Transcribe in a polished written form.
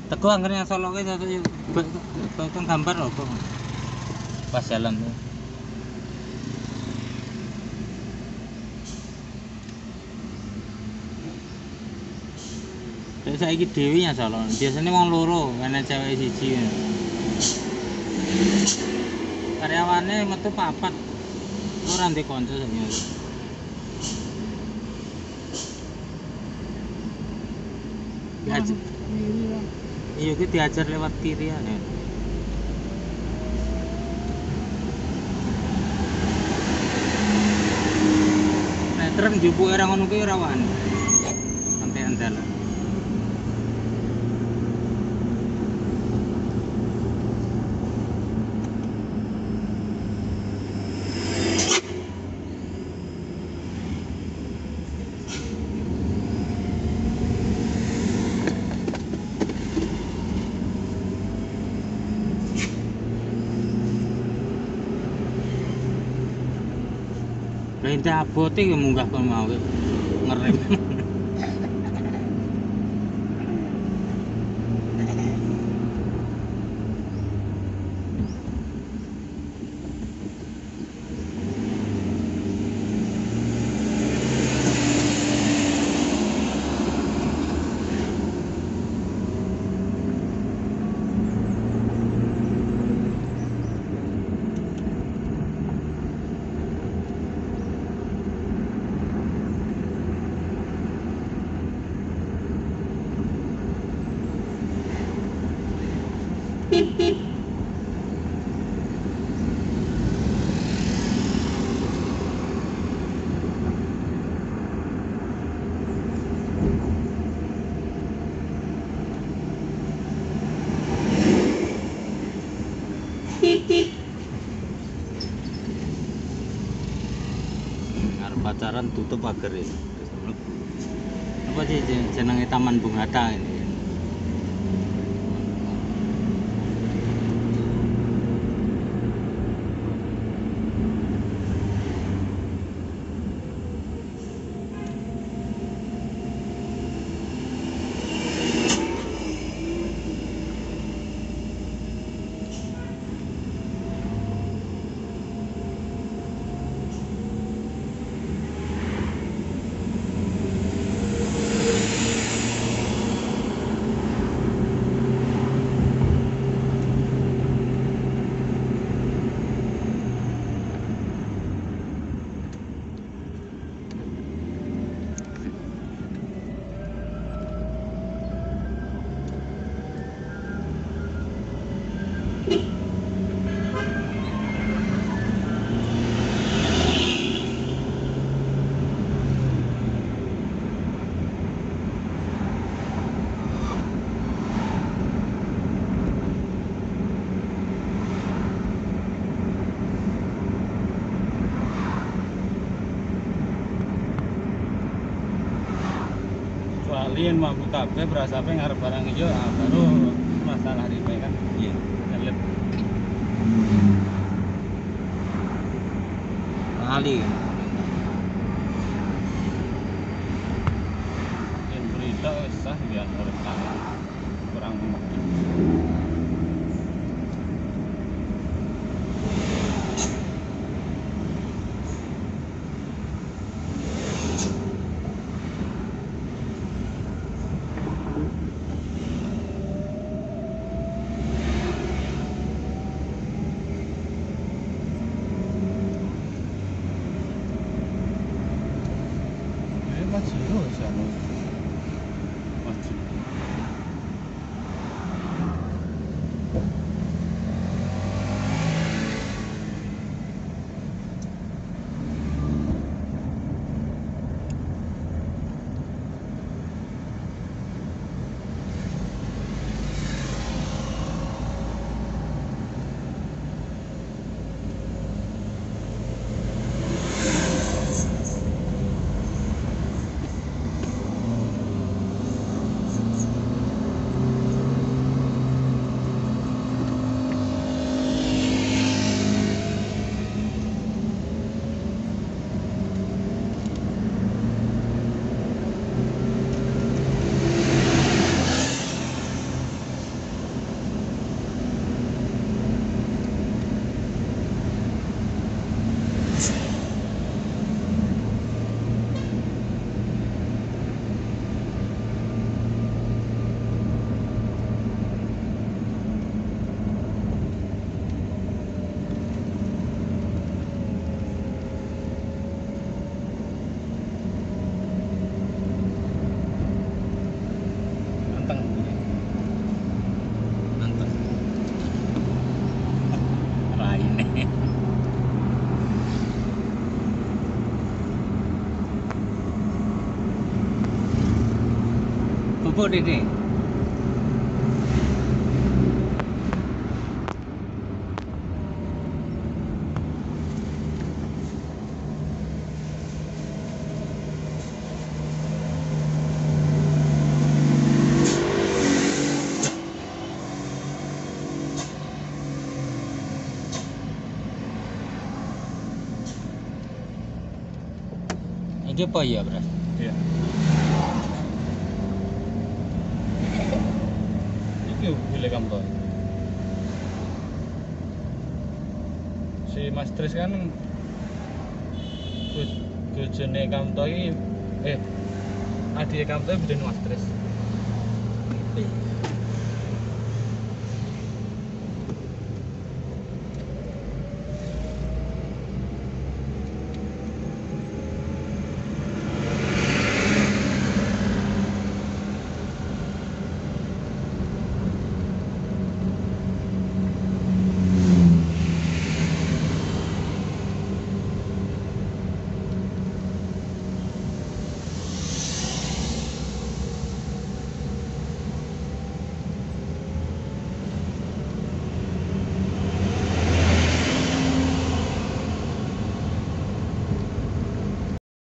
Teguh angger yang Solo ki satu kan gambar apa? Pas jalan tuh. Lek saiki dhewe ya Solo. Biasane wong loro, ana cewek siji. Karyawane metu papat. Ora ndek kanca saiki. Diajar. Iya, ki diajar lewat kiri ya. Nek truk njupuke ora ngono kuwi ora wani. Sampai andalan. Lah abote ki munggah kon mau ngerem. Arep pacaran tutup pagar ya. Apa sih jenenge Taman Bung Hatta ini? Kecuali yang mampu kabeh berasape ngarep barang ijo baru masalah rime kan. Iya. Nyelip. Lali. Yen berita wis sah ya urip kurang mungkin. Masjid. Mabuk dene. Iki apa ya, Bro? Iya. Iki pilih Kamto. Si Mas Tris kan bojone Kamto iki adike Kamto bojone Mas Tris.